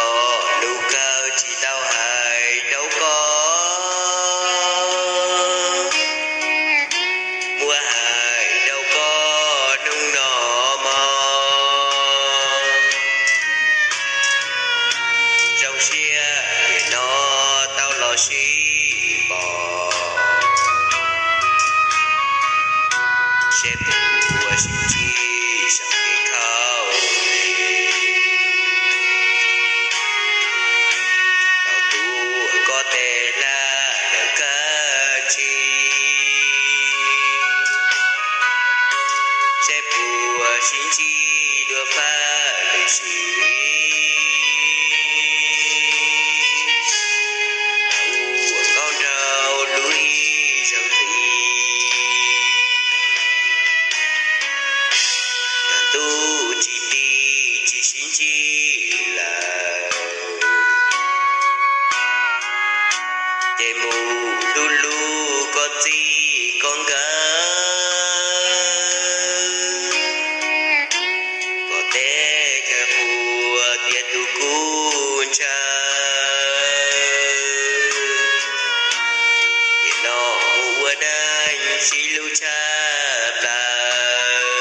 Txog lub kawg tsis tau hais rau koj, muab hais rau koj hnub no mog. Zoo siab tiam no tau los sib pom, seb puas sib ntsib saum kev khaub lig. Tau tuav koj tes hlab lawm kab ntsig, seb puas sib ntsib dua fab lwm sim. Ua nkauj nraug lub ib zaug ntxiv, ntuj tsis tiv tsis sib ntsib lawm, ces mus hlub hlub koj txij koj nkawm, kom tej chaw qhuas tias tus kuj ntshaw. Tiam no mus ua neej sib hlub tshaj plaws,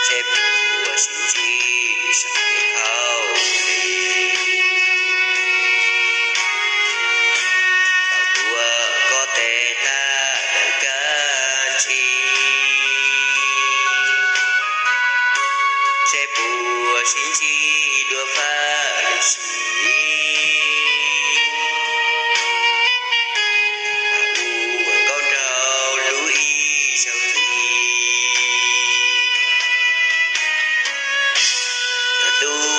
seb puas sib ntsib saum kev khaub lig. Tau tuav koj tes hlab lawm kab ntsig, seb puas sib ntsib dua fab lwm sim. Ua nkauj nraug lub ib zaug ntxiv, ntuj